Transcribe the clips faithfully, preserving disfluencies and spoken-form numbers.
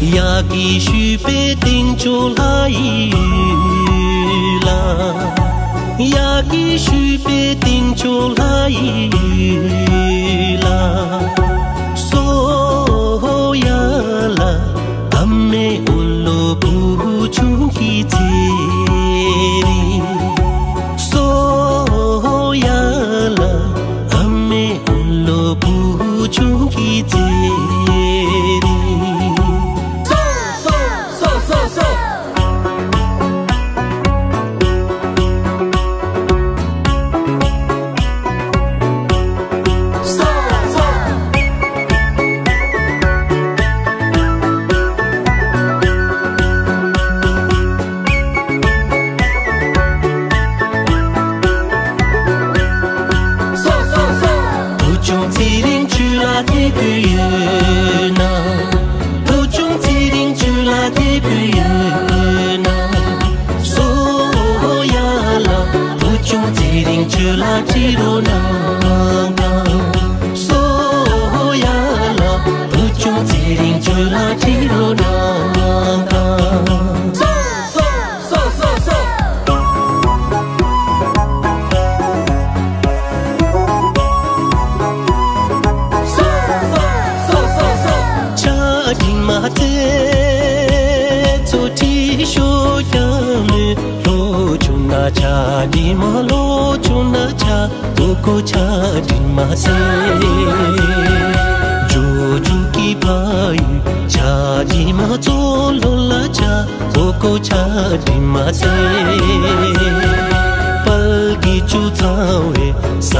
ཡ་གི་ཞུས་པའི་སྟེང་ཕྱོགས་ལྷ་ཡི་ཡུལ་ལ། ཡ་གི་ཞུས་པའི་སྟེང་ཕྱོགས་ལྷ་ཡི་ཡུལ་ལ། སོ་ཡ་ལ་ཨ་མའི་འོ་ལོ་བུ་ཆུང་གི་ཚེ་རིང་། སོ་ཡ་ལ་ཨ་མའི་འོ་ལོ་བུ་ཆུང་གི་ཚེ་རིང་། སོ་སོ་སོ་སོ་སོ། བུ་ཆུང་ཚེ་རིང་ཁྱོད་ལ་དེ་བུ་ཡོད་ན། བུ་ཆུང་ཚེ་རིང་ཁྱོད་ལ་དེ་བུ་ཡོད་ན། སོ་ཡ་ལ་བུ་ཆུང་ཚེ་རིང་ཁྱོད་ལ་ཁྲིད་རོགས་གནང་། སོ་ཡ་ལ་བུ་ཆུང་ཚེ་རིང་ཁྱོད་ལ་ཁྲིད་རོགས་གནང་། སོ་སོ་སོ་སོ། ཆ་འགྲིག་མ་ཚེ་ཚོ་ཁྲིད་ཤོག་ཀྱང་མོས། ལོ་ཆུང་ན་ཆ་འགྲིག་མ། ལོ་ཆུང་ན་ཆ་ཨོ་ཀོ་ཆ་འགྲིག་མ་ཚེ། ཇོ་ཇོ་གི་ཕ་ཡུལ་ཆ་འགྲིག་མ། ཚོ་ལོ་ལ་ཆ་ཨོ་ཀོ་ཆ་འགྲིག་མ་ཚེ། པལ་གི་ཆུ་ཚང་བའི་ས་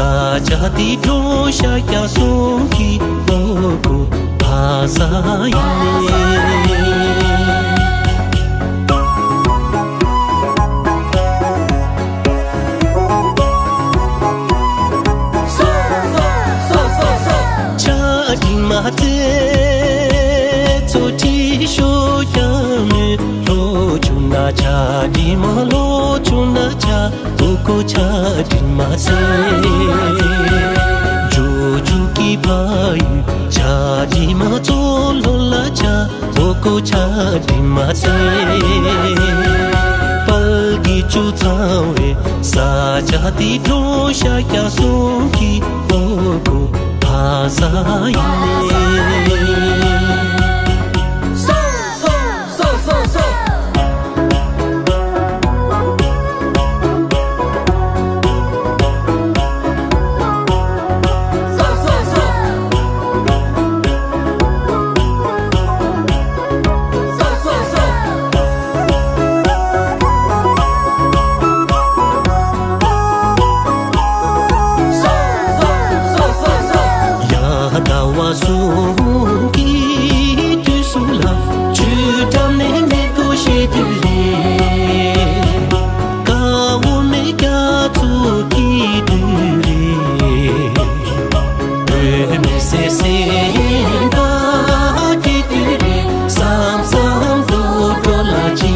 ཆ་དེ་འགྲོ་ཤ་རྒྱག་སོང་གི་ཨོ་ཀོ་ཕ་ས་ཡིན་ནས། ཆ་འགྲིག་མ་ཚེ་ཚོ་ཁྲིད་ཤོག་ཀྱང་མོས། ལོ་ཆུང་ན་ཆ་འགྲིག་མ། ལོ་ཆུང་ན་ཆ་ཨོ་ཀོ་ཆ་འགྲིག་མ་ཚེ། ཇོ་ཇོ་གི་ཕ་ཡུལ་ཆ་འགྲིག་མ། ཚོ་ལོ་ལ་ཆ་ཨོ་ཀོ་ཆ་འགྲིག་མ་ཚེ། པལ་གི་ཆུ་ཚང་བའི་ས་ཆ་དེ་འགྲོ་ཤ་རྒྱག་སོང་གི་ཨོ་ཀོ་ཕ་ས་ཡིན་ནས། ཡ་ཟླ་བ་གསུམ་གྱི་དུས་སུ་ལ། ཆུ་འགྲམ་ནས་མེ་ཏོག་བཞད་དུས་རེད། དགའ་བོ་མེ་རྒྱ་མཚོ་སྐྱིད་དུས་རེད། བུད་མེད་སེམས་པ་སྐྱིད་དུས་རེད། བསམ་བསམ་དུ་འགྲོ་ལ་ཅི་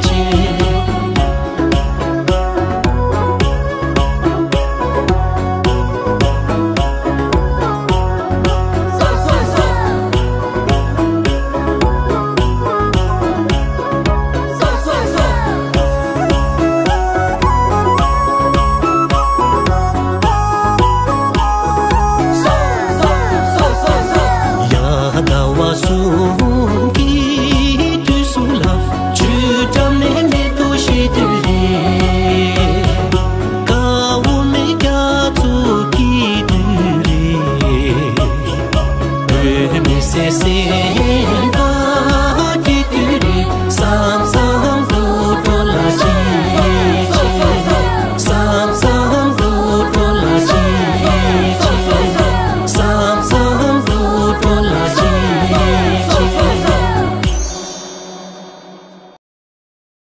བྱེད། ཡ་ཟླ་བ་གསུམ་གྱི་དུས་སུ་ལ། ཆུ་འགྲམ་ནས་མེ་ཏོག་བཞད་དུས་རེད། དགའ་བོ་མེ་རྒྱ་མཚོ་སྐྱིད་དུས་རེད། བུད་མེད་སེམས་པ་